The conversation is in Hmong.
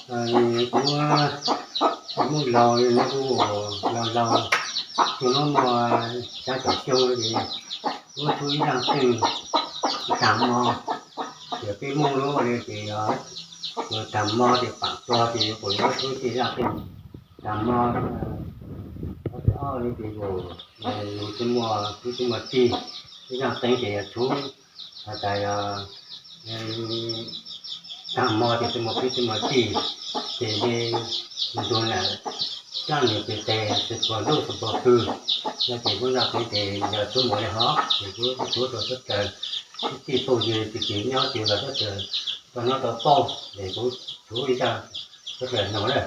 Kuv muaj laus, nws kuj laus laus, tsuas muaj xya caum xyoo ces kuv tshub ib zaaj teej taag mo, ces peb Moob lub ua li ces yog taag mo ces paam tuag ces yuav kuas yuav tshub tej zaaj teej taag mo, ob txhiab ob li ces yus tsis muaj, tub tsis muaj txij, ib zaaj teej ces yog tshub has tas yog taag mo ces tsis muaj tub tsis muaj txij, ces li ntuag nam tsaab nws pes tes xwb puag ntuj xwb puag pw, no ces kuv zaaj teej ces yog tshub mus li hov ces kuv tshub rua teb chaws ib txij phooj ywg tsis tsis nyob tsis los teb chaws tau nyob tau paub ces kuv tshub ib zaaj teb chaws no na.